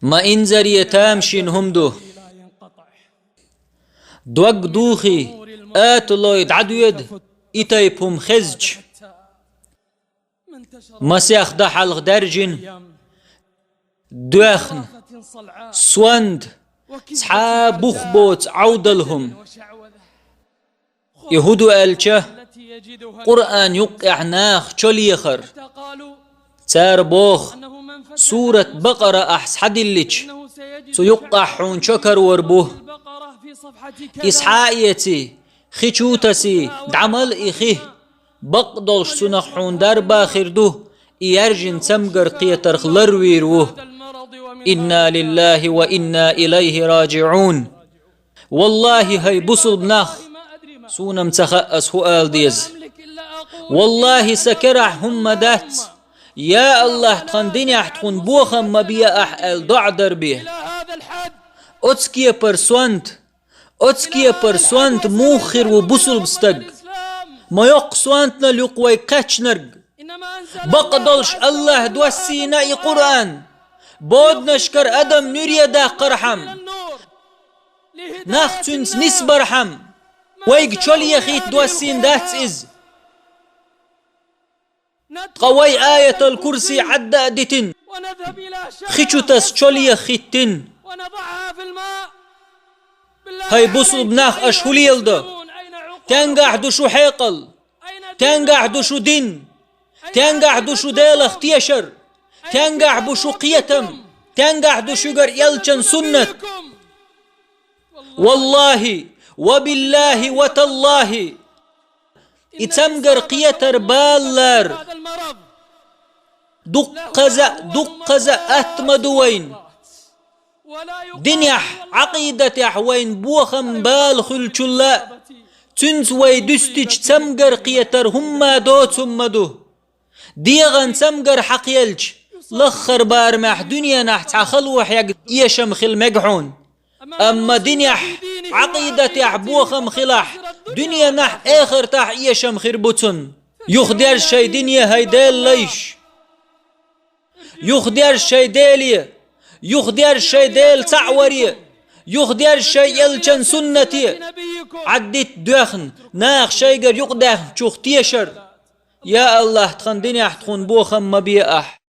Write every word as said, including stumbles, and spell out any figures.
Ма инзаре тамашийна хӀума ду. Дог духий, аталой дӀадоьду, и тайпа хӀума хезча. Масех да хьалха даьржина, доьхна, сонта, цхьа бух боцу Ӏовдал хӀума. И хӀун ду аьлча, Къуръан юккъехь наха чолехар. Цара боху, сурат Бакъара ахь схьадиллича, цу юккъехь хьуна чокарвар бу. И схьа а эций, хи чу тасий, дӀа мала и хи. Бакъдолуш цунах хьуна дарба хир ду, и яьржина цамгар кхетарх ларвийр ву. Инна лиллахи ва инна илайхи раджиӀун. Валлахи, хӀай бусулба нах, суна-м ца хаьа ас хӀун ала деза. Валлахи, сан керахь хӀумма дац. Я АллахӀ, тхан динехь тхуна бохам ма бе ахь аьлла доӀа дар бе. Оцу кепара сонта, оцу кепара сонта муха хир ву бусулба стаг? Ма йоккха сонтанал юккъе вай кхаьчнарг. Бакъдолуш АллахӀа доссийна и Къуръан, боданашкара адам нуьре даккхархьама, нах цуьнца нисбархьама, вайга чолехийта доссийна дац иза. Ткъа вай Аятал Курси Ӏадда а дитина, хи чу таса чолеха хӀиттина. ХӀай бусулба нах, аша хӀун леладо? Тенгахь ду шу хьекъал? Тенгахь ду шу дин? Тенгахь ду шу Делах тешар? Тенгахь бу шу кхетам? Тенгахь ду шуьгара элчан суннат? Валлахи, ва биллахи, ва таллахи, и цамгар кхетар балалара дуккхаза а, дуккхаза а атта ма ду вайна. Динехь, Ӏакъидатехь вайна бохам бала хуьлучул а, цуьнца вай дуьстича цамгар кхетар хӀумма доцург ма ду. ДегӀан цамгар хьакхаьлча, лаххара барамехь дуьненахь цхьа хало хьега эшам хила мега хьуна. Амма динехь, Ӏакъидатехь бохам хилахь, дуьненахь, эхартахь эшам хир бу цунна. Юхадерза шайн дине, хӀай Делан лайш! Юхадерза шайн Деле, юхадерза шайн Дела цхьаъ варе, юхадерза шайн элчан суннате, Ӏаддитта доьхна, наха шайгара юкъадаьхначух тешар. Я АллахӀ, тхан динехь тхуна бохам ма бе ахь.